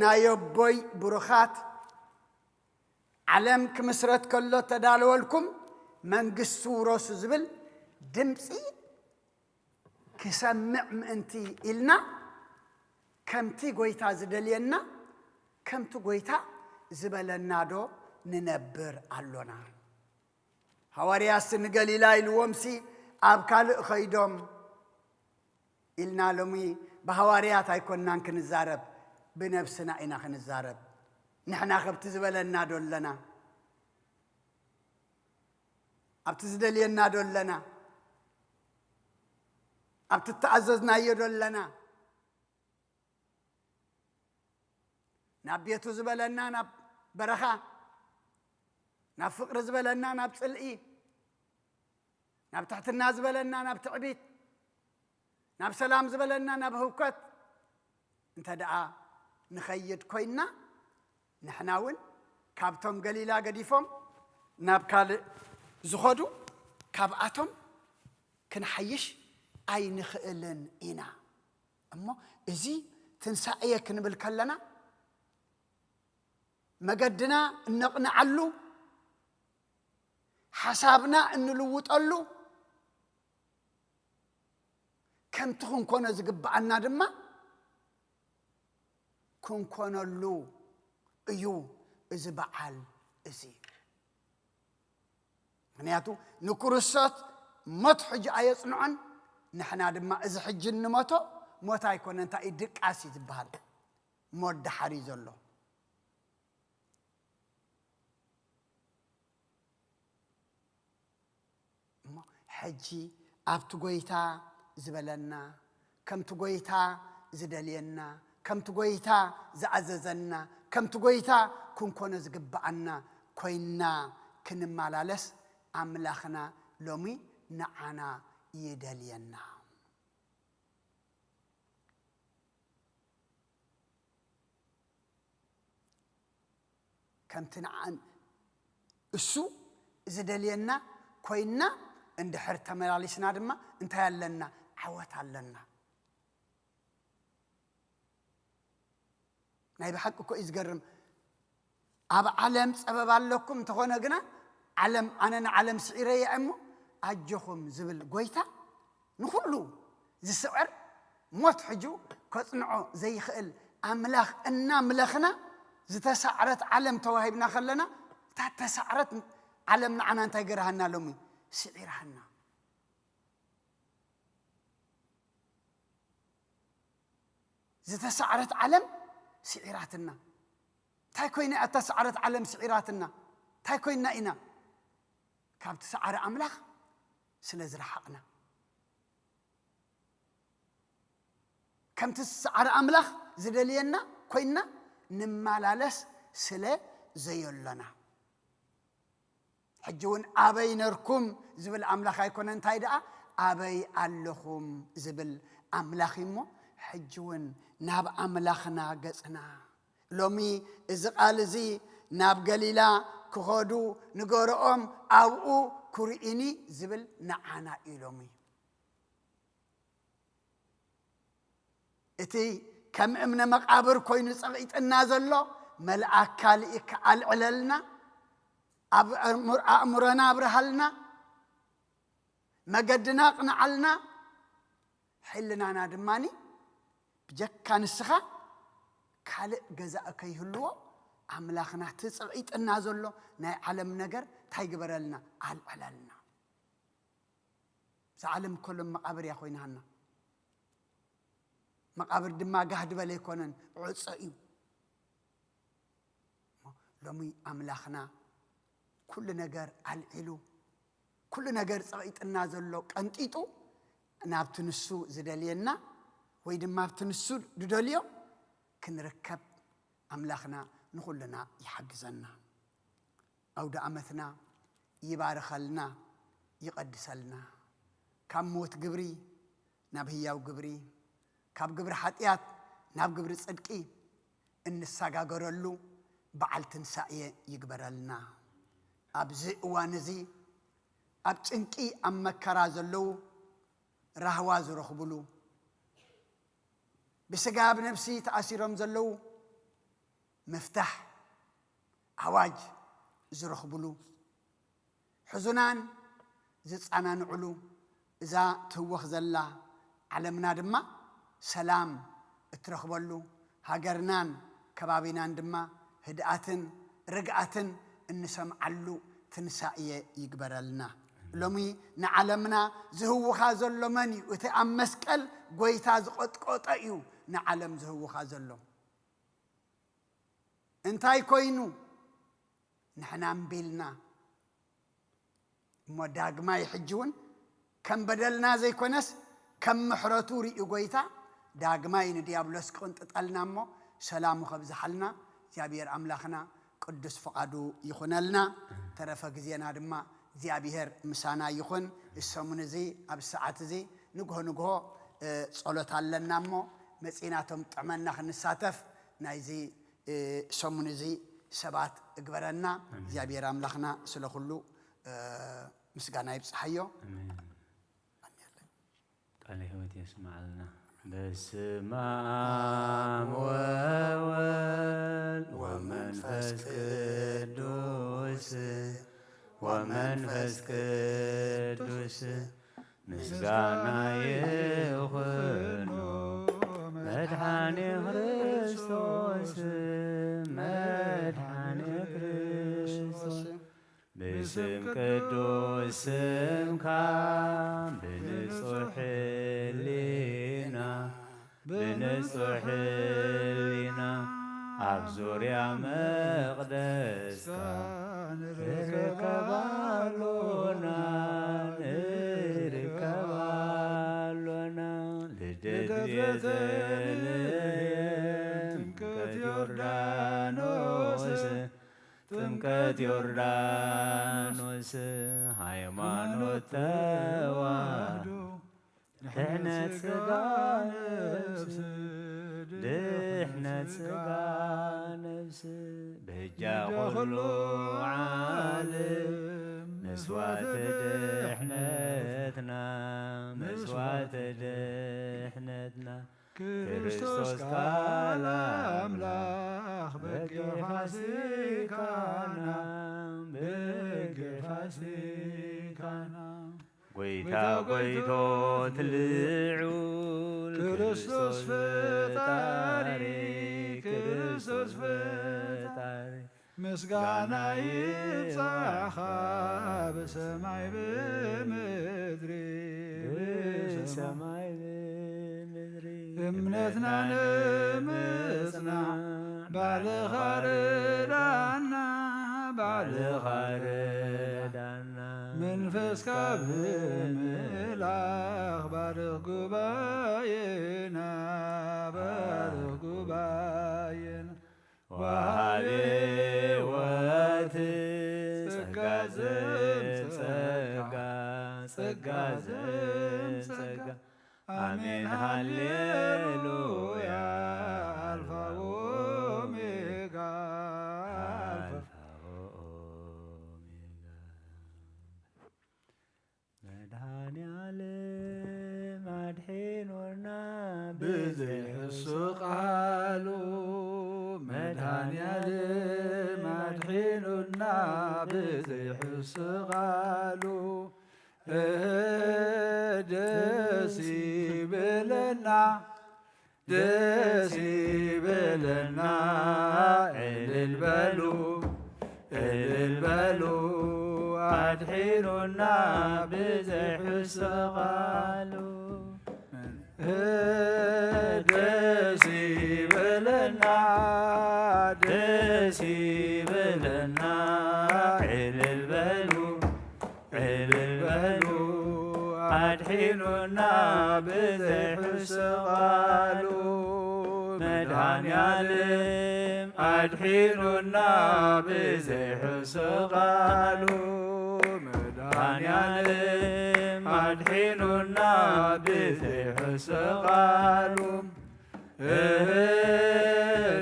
ናይ ኣቦይ ብሩኻት፣ ዓለም ክምስረት ከሎ ተዳለወልኩም መንግስቲ ውረሱ ዝብል ድምፂ ክሰምዕ ምእንቲ ኢልና፣ ከምቲ ጎይታ ዝደልየና፣ ከምቲ ጎይታ ዝበለና ዶ ንነብር ኣሎና? ሃዋርያትሲ ንገሊላ ኢልዎምሲ ኣብ ካልእ ኸይዶም ኢልና ሎሚ ብሃዋርያት ኣይኮንናን ክንዛረብ፣ ብነብስና ኢና ክንዛረብ። ንሕና ከብቲ ዝበለና ዶ ኣለና? ኣብቲ ዝደልየና ዶ ኣለና? ኣብቲ እተኣዘዝናዮ ዶ ኣለና? ናብ ቤቱ ዝበለና ናብ በረኻ፣ ናብ ፍቕሪ ዝበለና ናብ ጽልኢ፣ ናብ ትሕትና ዝበለና ናብ ትዕቢት፣ ናብ ሰላም ዝበለና ናብ ህውከት እንተ ደኣ ንኸይድ ኮይንና፣ ንሕና እውን ካብቶም ገሊላ ገዲፎም ናብ ካልእ ዝኸዱ፣ ካብኣቶም ክንሓይሽ ኣይንኽእልን ኢና። እሞ እዚ ትንሳኤ ክንብል ከለና፣ መገድና እነቕንዓሉ፣ ሓሳብና እንልውጠሉ፣ ከምቲ ክንኮኖ ዝግብኣና ድማ ክንኮነሉ እዩ እዚ በዓል እዚ። ምኽንያቱ ንክርስቶስ ሞት ሕጂ ኣየጽንዖን፣ ንሕና ድማ እዚ ሕጂ እንሞቶ ሞት ኣይኮነን፣ እንታይ እዩ ድቃስ እዩ ዝበሃል፣ ሞት ደሓር እዩ ዘሎ። እሞ ሕጂ ኣብቲ ጎይታ ዝበለና፣ ከምቲ ጎይታ ዝደልየና፣ ከምቲ ጎይታ ዝኣዘዘና፣ ከምቲ ጎይታ ክንኮኖ ዝግብኣና ኮይንና ክንመላለስ ኣምላኽና ሎሚ ንዓና ይደልየና። ከምቲ ንዓን እሱ ዝደልየና ኮይንና እንድሕር ተመላሊስና ድማ እንታይ ኣለና? ዓወት ኣለና። ናይ ብሓቂ እኮ እዩ ዝገርም። ኣብ ዓለም ጸበባ ኣለኩም እንተኾነ ግና፣ ዓለም፣ ኣነ ንዓለም ስዒረያ እሞ ኣጆኹም ዝብል ጎይታ፣ ንኹሉ ዝስዕር፣ ሞት ሕጁ ከጽንዖ ዘይኽእል ኣምላኽ እናምለኽና፣ ዝተሳዕረት ዓለም ተዋሂብና ከለና፣ እታ ተሳዕረት ዓለም ንዓና እንታይ ገርሃና ሎሚ? ስዒራና። ዝተሳዕረት ዓለም ስዒራትና። እንታይ ኮይና እያ እታ ሰዓረት ዓለም ስዒራትና? እንታይ ኮይና ኢና? ካብቲ ሰዓረ ኣምላኽ ስለ ዝረሓቕና። ከምቲ ሰዓረ ኣምላኽ ዝደልየና ኮይና ንመላለስ ስለ ዘየሎና። ሕጂ እውን ኣበይ ነርኩም ዝብል ኣምላኽ ኣይኮነ፣ እንታይ ደኣ ኣበይ ኣለኹም ዝብል ኣምላኽ እዩ እሞ፣ ሕጂ እውን ናብ ኣምላኽና ገጽና። ሎሚ እዚ ቃል እዚ ናብ ገሊላ ክኸዱ ንገርኦም፣ ኣብኡ ክርእዩኒ ዝብል ንዓና እዩ ሎሚ። እቲ ከም እምነ መቓብር ኮይኑ ጸቒጥና ዘሎ መልኣካ ልኢካ ኣልዕለልና፣ ኣብ ኣእምሮ-፣ ኣእምሮና ኣብርሃልና፣ መገድና ኣቕንዓልና፣ ሕልናና ድማኒ ብጀካ ንስኻ ካልእ ገዛእ ከይህልዎ ኣምላኽና እቲ ጸቒጥና ዘሎ ናይ ዓለም ነገር እንታይ ግበረልና? ኣልዕለልና። እዛ ዓለም እኮ ሎም መቓብር እያ ኮይናሃና። መቓብር ድማ ጋህ ዝበለ ኣይኮነን፣ ዕጾ እዩ። እሞ ሎሚ ኣምላኽና ኩሉ ነገር ኣልዒሉ፣ ኩሉ ነገር ጸቒጥና ዘሎ ቀንጢጡ፣ ናብቲ ንሱ ዝደልየና ወይ ድማ ኣብቲ ንሱ ዝደልዮ ክንርከብ ኣምላኽና ንኹልና ይሓግዘና። ኣውደ ዓመትና ይባርኸልና፣ ይቐድሰልና። ካብ ሞት ግብሪ ናብ ህያው ግብሪ፣ ካብ ግብሪ ሓጢኣት ናብ ግብሪ ጽድቂ እንሰጋገረሉ በዓል ትንሳኤ ይግበረልና። ኣብዚ እዋን እዚ ኣብ ጭንቂ፣ ኣብ መከራ ዘለዉ ራህዋ ዝረኽብሉ፣ ብስጋ ብነፍሲ ተኣሲሮም ዘለዉ፣ ምፍታሕ ኣዋጅ ዝረኽብሉ፣ ሕዙናን ዝጸናንዕሉ፣ እዛ ትህወኽ ዘላ ዓለምና ድማ ሰላም እትረኽበሉ፣ ሃገርናን ከባቢናን ድማ ህድኣትን ርግኣትን እንሰምዓሉ ትንሳኤ ይግበረልና። ሎሚ ንዓለምና ዝህውኻ ዘሎ መን እዩ? እቲ ኣብ መስቀል ጐይታ ዝቐጥቀጠ እዩ ንዓለም ዝህውኻ ዘሎ። እንታይ ኮይኑ? ንሕና እምቢ ኢልና። እሞ ዳግማይ ሕጂ እውን ከም በደልና ዘይኮነስ ከም ምሕረቱ ርእዩ ጐይታ ዳግማይ ንዲያብሎስ ክቕንጥጠልና እሞ ሰላሙ ከብዝሓልና እግዚኣብሔር ኣምላኽና ቅዱስ ፍቓዱ ይኹነልና። ተረፈ ግዜና ድማ እግዚኣብሔር ምሳና ይኹን። እዚ ሰሙን እዚ ኣብ ሰዓት እዚ ንግሆ ንግሆ፣ እ፣ ጸሎት ኣለና እሞ መጺና እቶም ጥዕመና ክንሳተፍ ናይዚ፣ እ፣ ሰሙን እዚ ሰባት እግበረና። ኣሜን። እግዚኣብሔር ኣምላኽና ስለ ኩሉ፣ እ፣ ምስጋና ይብጽሓዮ። ኣሜን። ኣሜን። ቃለ ሕይወት የስምዓልና። በስመ አብ ወወልድ ወመንፈስ ቅዱስ፣ ወመንፈስ ቅዱስ ምስጋና ይኹኖ መድኃኔ ክርስቶስ፣ መድኃኔ ክርስቶስ። ብስም ቅዱስ ስምካ ብንጹሕ ሕሊና፣ ብንጹሕ ሕሊና ኣብ ዙርያ መቕደስካ ንርከብ ኣሎና፣ ንርከብ ኣሎና። ልደት ቤተልሔም፣ ጥምቀት ዮርዳኖስ፣ ጥምቀት ዮርዳኖስ፣ ሃይማኖት ተዋህዶ፣ ድሕነት ሥጋ ነፍስ፣ ድሕነት ሥጋ ነፍስ፣ በጃ ኩሉ ዓለም፣ መስዋዕተ ድሕነትና፣ መስዋዕተ ድሕነትና፣ ክርስቶስ ቃል ኣምላኽ በጌ ፋሲካና፣ በጌ ፋሲካና። ጐይታ ጐይቶት ልዑል ክርስቶስ ፈጣሪ፣ ክርስቶስ ፈጣሪ። ምስጋና ይብጻሕኻ ብሰማይ ብምድሪ፣ ብሰማይ ብምድሪ። እምነትና ንምጽናዕ ባዕልኻ ርዳና፣ ባዕልኻ ርዳና። መንፈስካ ብምልኣኽ ባርኽ ጉባኤና፣ ባርኽ ጉባኤና። ወሃቤ ሕይወት ጸጋ ዘምጸጋ፣ ጸጋ ዘምጸጋ። ኣሜን ሃሌሉያ፣ ኣልፋ ወኦሜጋ፣ ኣልፋ ወኦሜጋ። መድኃኔ ዓለም ኣድሒኑና ብዘይሕሱ ቃሉ፣ መድኃኔ ዓለም ኣድሒኑና ብዘይሕሱ ቃሉ፣ እህ ደስ ይበለና። ደስ ይበለና፣ እልል በሉ፣ እልል በሉ፣ ኣድሒኑና ብዘይሕሱ ቃሉ። ደስ ይበለና፣ ደስ ይበለና፣ እልል በሉ፣ እልል በሉ ኣድሒኑና ብዘይሕሱ ቃሉ። መድኃኔ ዓለም ኣድሒኑና ብዘይሕሱ ቃሉ። መድኃኔ ዓለም ኣድሒኑና ብዘይሕሱ ቃሉ። እህ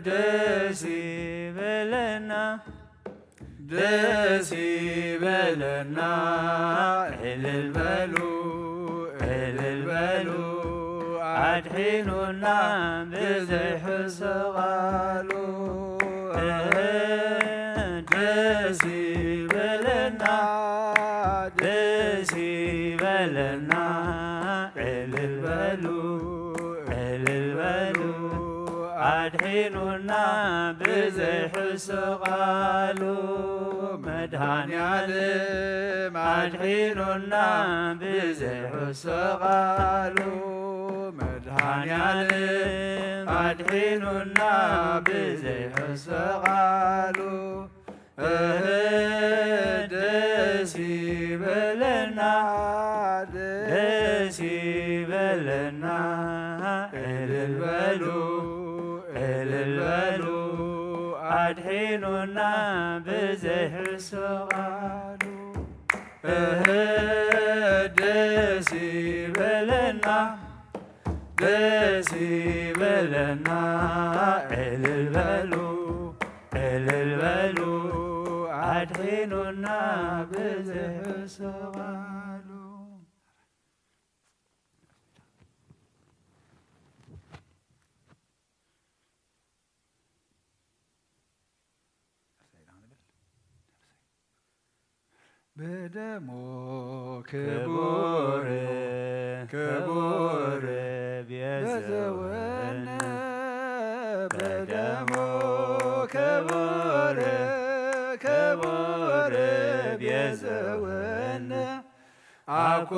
ደስ ይበለና፣ ደስ ይበለና፣ እልል በሉ፣ እልል በሉ፣ ኣድሒኑና ብዘይሕሱ ቃሉ። ና ብዘይሕሱ ቃሉ መድኃኔዓለም ኣድሒኑና ብዘይሕሱ ቃሉ መድኃኔዓለም ኣድሒኑና ብዘይሕሱ ቃሉ እህ ደስ ይበለና ደስ ይበለና እልል በሉ እልል በሉ ኣድሒኑና ብዘይሕሱ ቃሉ እህ ደስ ይበለና ደስ ይበለና እልል በሉ እልል በሉ ኣድሒኑና ብዝሕሱ ቃሉ። በደሙ ክቡር ክቡር ቤዘወነ በደሙ ክቡር ክቡር ቤዘወነ አኮ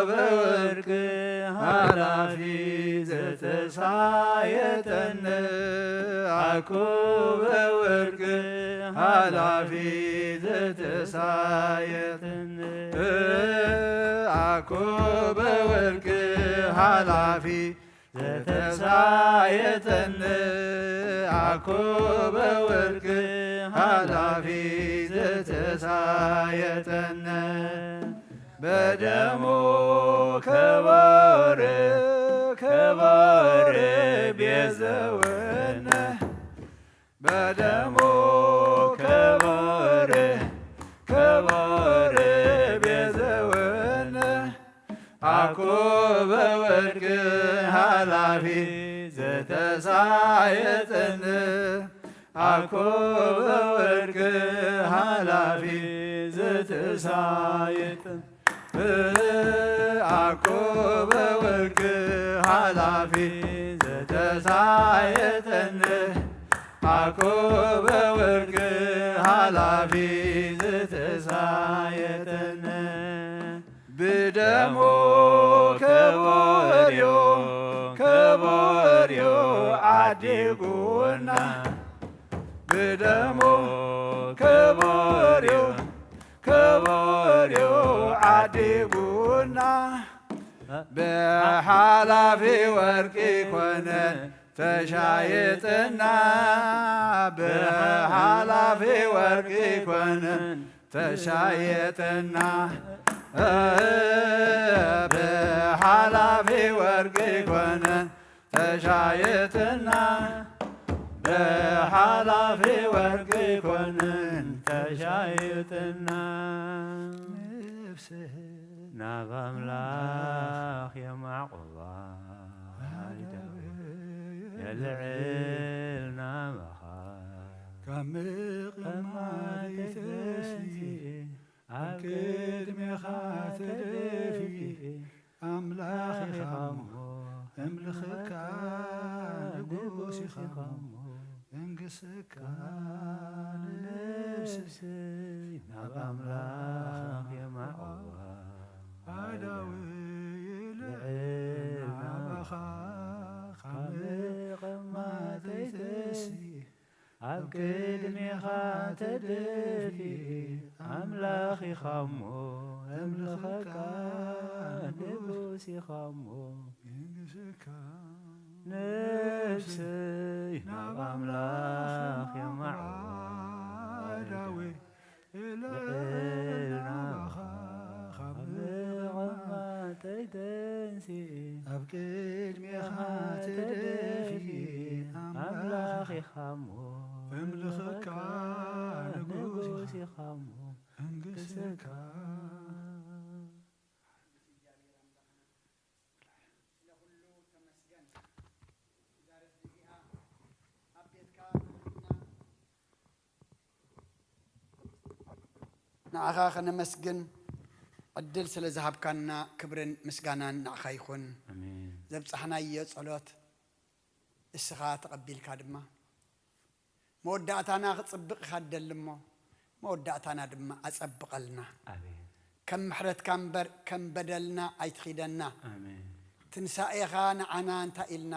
በወርቅ ኃላፊ ዘተሳየጠነ አኮ በወርቅ ኃላፊ ዘተሳየጠነ አኮ በወርቅ ኃላፊ ዘተሳየጠነ አኮ በወርቅ ኃላፊ ዘተሳየጠነ በደሙ ክቡር ክቡር ቤዘወነ በደሙ ክቡር ክቡር ቤዘወነ አኮ በወርቅ ኃላፊ ዘተሳየጠነ አኮ በወርቅ ኃላፊ ዘተሳየጠነ አኮ በወርቅ ኃላፊ ዘተሳየጠነ አኮ በወርቅ ኃላፊ ዘተሳየጠነ ብደሙ ከበርዮ ከበርዮ ዓዲጉና ብደሙ ከበርዮ ከበርዮ ዓዲጉና ብሓላፊ ወርቂ ኮነን ተሻየጥና ብሓላፊ ወርቂ ኮነን ተሻየጥና ብሓላፊ ወርቂ ኮነን ተሻየጥና ብሓላፊ ወርቂ ኮነን ተሻየጥና ነፍስህ ናብ ኣምላኽ የማዕቑባ ኣይደውል የልዕል ናባኻ ካብ ምቕማይ ተንስኤ ኣብ ቅድሜኻ ተደፊኤ ኣምላኽ ኢኻ እሞ እምልኸካ ንጉስ ኢኻ እሞ መንግሥትካ ነፍስይ ናብ ኣምላኽ የማዕዋ ኣዳዊ ልዕል ናባኻ ካብ ምቕማይ ተንስኤ ኣብ ቅድሜኻ ተደፊኤ ኣምላኽ ኢኻ እሞ እምልኸካ ንጉስ ኢኻ እሞ መንግሥትካ ነፍሰይ ናብ ኣምላኽ የማዕዳ ኣዳዊ ልዕል ናባኻ ካብ ምቕማጠይ ተንስኤ ኣብ ቅድሜኻ ተደፊኤ ኣምላኽ ኢኻ እሞ እምልኸካ ንጉስ ኢኻ እሞ መንግሥትካ ንዓኻ ከነመስግን ዕድል ስለ ዝሃብካና ክብርን ምስጋናን ንዓኻ ይኹን። ኣሜን። ዘብጻሕናዮ ጸሎት እስኻ ተቐቢልካ ድማ መወዳእታና ክጽብቕ ኢኻ ትደሊ እሞ፣ መወዳእታና ድማ ኣጸብቐልና። ኣሜን። ከም ምሕረትካ እምበር ከም በደልና ኣይትኺደና። ኣሜን። ትንሳኤኻ ንዓና እንታይ ኢልና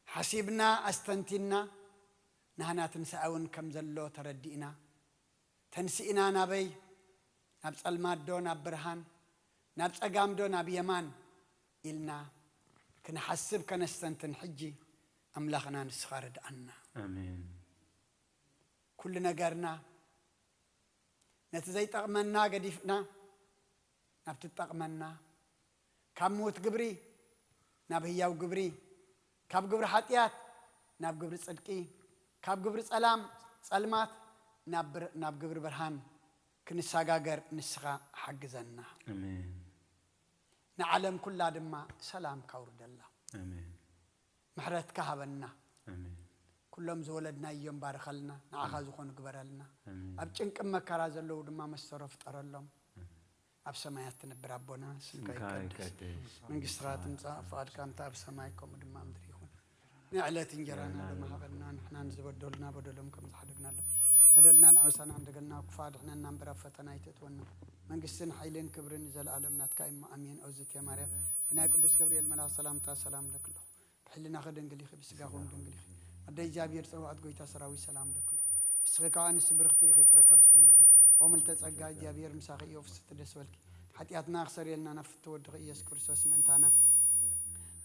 ሓሲብና ኣስተንቲና፣ ናህና ትንሳኤ እውን ከም ዘሎ ተረዲእና፣ ተንሲእና ናበይ? ናብ ጸልማት ዶ ናብ ብርሃን? ናብ ጸጋም ዶ ናብ የማን? ኢልና ክንሓስብ ከነስተንትን ሕጂ ኣምላኽና ንስኻ ርድኣና። ኣሜን። ኩሉ ነገርና ነቲ ዘይጠቕመና ገዲፍና ናብቲ ትጠቕመና፣ ካብ ምዉት ግብሪ ናብ ህያው ግብሪ፣ ካብ ግብሪ ሓጢኣት ናብ ግብሪ ጽድቂ፣ ካብ ግብሪ ጸላም ጸልማት ናብ ብር-፣ ናብ ግብሪ ብርሃን ክንሰጋገር ንስኻ ሓግዘና። ኣሜን። ንዓለም ኩላ ድማ ሰላምካ ኣውርደላ። ኣሜን። ምሕረትካ ሃበና። ኣሜን። ኩሎም ዝወለድናዮም ባርኸልና፣ ንዓኻ ኣሜን። ዝኾኑ ግበረልና። ኣሜን። ኣብ ጭንቅን መከራ ዘለዉ ድማ መስተሮ ፍጠረሎም። ኣሜን። ኣብ ሰማያት ትነብር ኣቦና፣ ስምካ ስምካ ይቀደስ፣ ይቀደስ። መንግስትኻ ትምጻእ፣ ፍቓድካ እንተ ኣብ ሰማይ ከምኡ ድማ ኣብ ምድሪ ይኹን። ንዕለት እንጀራና ንዕለትና ሎሚ ሃበና፣ ንሕና ንዝበደሉና በደሎም ከም ዝሓደግናሎም፣ በደልና ንዕውሳና እንደገልና ክፉ ኣድሕነና እምበር ኣብ ፈተና ኣይተእትወና፣ መንግስትን ሓይልን ክብርን ንዘለኣለም ናትካ እሞ ኣሜን። ኦዝቴ ማርያም፣ ብናይ ቅዱስ ገብርኤል መልኣኽ ሰላምታ ሰላም እለኪ ኣለኹ። ብሕልናኺ ድንግል ኢኺ፣ ብስጋኺ እውን ድንግል ኢኺ። ኣደ እግዚኣብሔር ጸባኦት፣ ጎይታ ሰራዊት ሰላም እለኪ ኣለኹ። ንስኺ ከኣ ኣንስቲ ብርኽቲ ኢኺ፣ ፍረ ከርስኹም ብሩኽ እዩ። ኦ ምልዕተ ጸጋ፣ እግዚኣብሔር ምሳኺ እዩ፣ ፍስሕቲ ደስ በልኪ። ሓጢኣትና ክሰርየልና ናብ ፍትው ወድኺ ኢየሱስ ክርስቶስ ምእንታና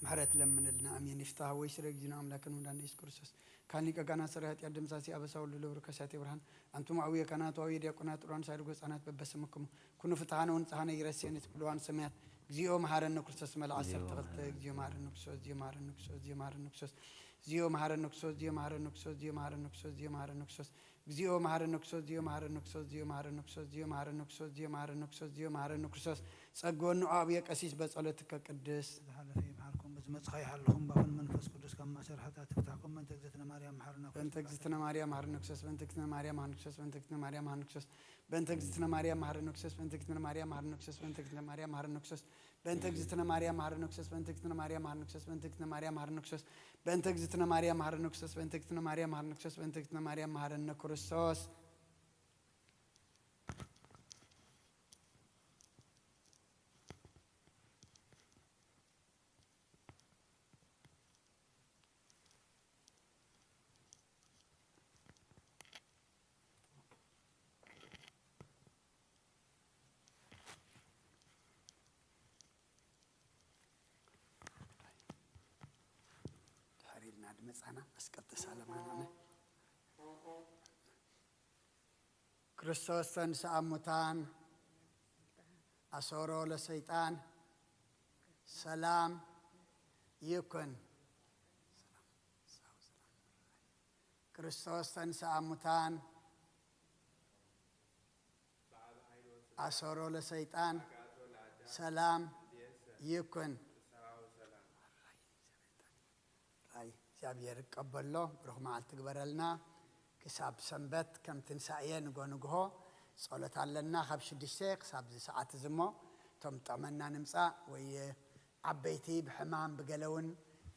ምሕረት ለምንልና። ኣሜን። ይፍታህ ወይ ስረ እግዚእነ ኣምላክን መድኃኒነ ኢየሱስ ክርስቶስ ካን ሊቀ ካህናት ሠራይ ኃጢአት ደምሳሲ አበሳ ወልድ ለብሩ ከሳቴ ብርሃን። አንቱም አቡየ ካህናት ወአቡየ ዲያቆናት ጥሩያን ሳይርጎ ሕፃናት በበስምክሙ ኩኑ ፍትሐነ ወንጽሐነ ይረሴነ ትብልዋን ሰማያት። እግዚኦ መሐረነ ክርስቶስ መልዓ እግዚኦ ዐሰርተ ክልተ። መሐረነ። እግዚኦ መሐረነ ክርስቶስ፣ እግዚኦ መሐረነ ክርስቶስ፣ እግዚኦ መሐረነ ክርስቶስ። እግዚኦ መሐረነ ክርስቶስ፣ እግዚኦ መሐረነ ክርስቶስ፣ እግዚኦ መሐረነ ክርስቶስ፣ እግዚኦ መሐረነ ክርስቶስ፣ እግዚኦ መሐረነ ክርስቶስ፣ እግዚኦ መሐረነ ክርስቶስ። ጸግወኑ አቡየ ቀሲስ በጸሎትከ ቅድስት። ዝሓለፈ ይምሓርኩም፣ ብዝመጽእ ይሓልኹም፣ ባኹን መንፈስ ቅዱስ ካብ ማእሰር ሓጢኣት ይፍታሕኩም። በእንተ እግዝእትነ ማርያም መሓረነ በእንተ ክርስቶስ። እግዝእትነ ማርያም መሓረነ ክርስቶስ፣ በእንተ እግዝእትነ ማርያም መሓረነ ክርስቶስ፣ በእንተ እግዝእትነ ማርያም መሓረነ ክርስቶስ፣ በእንተ እግዝእትነ ማርያም መሓረነ ክርስቶስ፣ በእንተ እግዝእትነ ማርያም መሓረነ ክርስቶስ፣ በእንተ እግዝእትነ ማርያም መሓረነ ክርስቶስ፣ በእንተ እግዝእትነ ማርያም መሓረነ ክርስቶስ፣ በእንተ እግዝእትነ ማርያም መሓረነ ክርስቶስ፣ በእንተ እግዝእትነ ማርያም መሓረነ ክርስቶስ፣ በእንተ እግዝእትነ ማርያም መሓረነ ክርስቶስ። ድሕር ኢልና ድመጻና መስቀል ተሳለማና። ክርስቶስ ተንሥአ እሙታን አሰሮ ለሰይጣን ሰላም ይኩን። ክርስቶስ ተንሥአ እሙታን አሰሮ ለሰይጣን ሰላም ይኩን። ራይ እግዚኣብሔር ይቀበሎ። ብሩኽ መዓልቲ ግበረልና። ክሳብ ሰንበት ከም ትንሳኤ ንጎ ንግሆ ጸሎት ኣለና፣ ካብ ሽዱሽተ ክሳብ እዚ ሰዓት እዚ። እሞ እቶም ጠመና ንምጻእ ወይ ዓበይቲ ብሕማም ብገለ እውን፣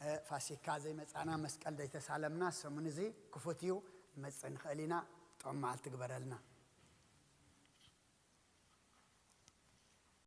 እ፣ ፋሲካ ዘይመጻና መስቀል ዘይተሳለምና ሰሙን እዚ ክፉት እዩ፣ ንመጽእ ንኽእል ኢና። ጥዑም መዓልቲ ግበረልና።